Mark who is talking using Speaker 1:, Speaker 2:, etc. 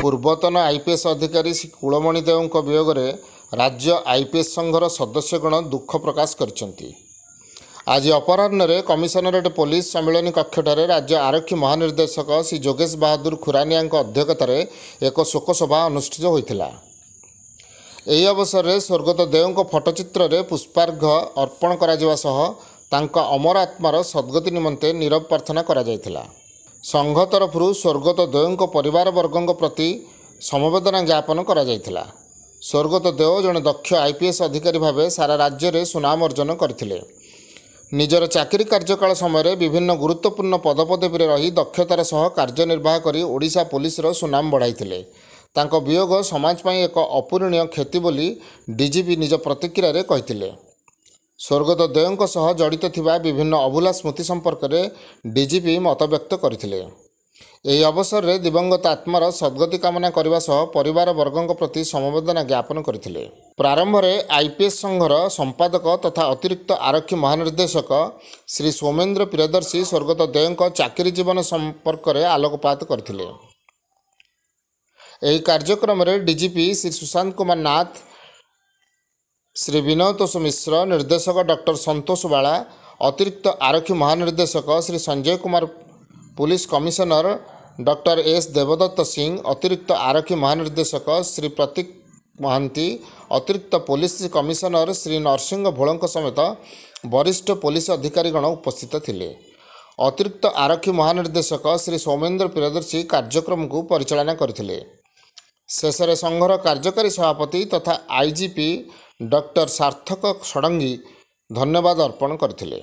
Speaker 1: ପୂର୍ବତନ ଆଇପିଏସ୍ ଅଧିକାରୀ ଶ୍ରୀ କୁଳମଣି ଦେଓଙ୍କ ବିୟୋଗରେ ରାଜ୍ୟ ଆଇପିଏସ୍ ସଂଘର ସଦସ୍ୟଗଣ ଦୁଃଖ ପ୍ରକାଶ କରିଛନ୍ତି। ଆଜି ଅପରାହ୍ନରେ କମିଶନରେଟ୍ ପୋଲିସ ସମ୍ମିଳନୀ କକ୍ଷଠାରେ ରାଜ୍ୟ ଆରକ୍ଷୀ ମହାନିର୍ଦ୍ଦେଶକ ଶ୍ରୀ ଯୋଗେଶ ବାହାଦୁର ଖୁରାନିଆଙ୍କ ଅଧ୍ୟକ୍ଷତାରେ ଏକ ଶୋକସଭା ଅନୁଷ୍ଠିତ ହୋଇଥିଲା। ଏହି ଅବସରରେ ସ୍ୱର୍ଗତ ଦେଓଙ୍କ ଫଟୋଚିତ୍ରରେ ପୁଷ୍ପାର୍ଘ୍ୟ ଅର୍ପଣ କରାଯିବା ସହ ତାଙ୍କ ଅମର ଆତ୍ମାର ସଦ୍ଗତି ନିମନ୍ତେ ନୀରବ ପ୍ରାର୍ଥନା କରାଯାଇଥିଲା। ସଂଘ ତରଫରୁ ସ୍ୱର୍ଗତ ଦେଓଙ୍କ ପରିବାରବର୍ଗଙ୍କ ପ୍ରତି ସମବେଦନା ଜ୍ଞାପନ କରାଯାଇଥିଲା। ସ୍ୱର୍ଗତ ଦେଓ ଜଣେ ଦକ୍ଷ ଆଇପିଏସ୍ ଅଧିକାରୀ ଭାବେ ସାରା ରାଜ୍ୟରେ ସୁନାମ ଅର୍ଜନ କରିଥିଲେ। ନିଜର ଚାକିରି କାର୍ଯ୍ୟକାଳ ସମୟରେ ବିଭିନ୍ନ ଗୁରୁତ୍ୱପୂର୍ଣ୍ଣ ପଦପଦବୀରେ ରହି ଦକ୍ଷତାର ସହ କାର୍ଯ୍ୟନିର୍ବାହ କରି ଓଡ଼ିଶା ପୋଲିସର ସୁନାମ ବଢ଼ାଇଥିଲେ। ତାଙ୍କ ବିୟୋଗ ସମାଜ ପାଇଁ ଏକ ଅପୂରଣୀୟ କ୍ଷତି ବୋଲି ଡିଜିପି ନିଜ ପ୍ରତିକ୍ରିୟାରେ କହିଥିଲେ। ସ୍ୱର୍ଗତ ଦେଓଙ୍କ ସହ ଜଡ଼ିତ ଥିବା ବିଭିନ୍ନ ଅଭୁଲା ସ୍ମୃତି ସମ୍ପର୍କରେ ଡିଜିପି ମତବ୍ୟକ୍ତ କରିଥିଲେ। ଏହି ଅବସରରେ ଦିବଂଗତ ଆତ୍ମାର ସଦ୍ଗତି କାମନା କରିବା ସହ ପରିବାର ବର୍ଗଙ୍କ ପ୍ରତି ସମବେଦନା ଜ୍ଞାପନ କରିଥିଲେ। ପ୍ରାରମ୍ଭରେ ଆଇପିଏସ୍ ସଂଘର ସମ୍ପାଦକ ତଥା ଅତିରିକ୍ତ ଆରକ୍ଷୀ ମହାନିର୍ଦ୍ଦେଶକ ଶ୍ରୀ ସୌମେନ୍ଦ୍ର ପ୍ରିୟଦର୍ଶୀ ସ୍ୱର୍ଗତ ଦେଓଙ୍କ ଚାକିରି ଜୀବନ ସମ୍ପର୍କରେ ଆଲୋକପାତ କରିଥିଲେ। ଏହି କାର୍ଯ୍ୟକ୍ରମରେ ଡିଜିପି ଶ୍ରୀ ସୁଶାନ୍ତ କୁମାର ନାଥ, ଶ୍ରୀ ବିନୟତୋଷ ମିଶ୍ର, ନିର୍ଦ୍ଦେଶକ ଡକ୍ଟର ସନ୍ତୋଷ ବାଳା, ଅତିରିକ୍ତ ଆରକ୍ଷୀ ମହାନିର୍ଦ୍ଦେଶକ Shri Sanjay Kumar, police commissioner doctor S Debadatta Singh, ଅତିରିକ୍ତ ଆରକ୍ଷୀ ମହାନିର୍ଦ୍ଦେଶକ ଶ୍ରୀ ପ୍ରତୀକ ମହାନ୍ତି, ଅତିରିକ୍ତ ପୋଲିସ କମିଶନର ଶ୍ରୀ ନରସିଂହ ଭୋଳଙ୍କ ସମେତ ବରିଷ୍ଠ ପୋଲିସ ଅଧିକାରୀଗଣ ଉପସ୍ଥିତ ଥିଲେ। ଅତିରିକ୍ତ ଆରକ୍ଷୀ ମହାନିର୍ଦ୍ଦେଶକ ଶ୍ରୀ ସୌମେନ୍ଦ୍ର ପ୍ରିୟଦର୍ଶୀ କାର୍ଯ୍ୟକ୍ରମକୁ ପରିଚାଳନା କରିଥିଲେ। ଶେଷରେ ସଂଘର କାର୍ଯ୍ୟକାରୀ ସଭାପତି ତଥା ଆଇଜିପି ଡକ୍ଟର ସାର୍ଥକ ଷଡ଼ଙ୍ଗୀ ଧନ୍ୟବାଦ ଅର୍ପଣ କରିଥିଲେ।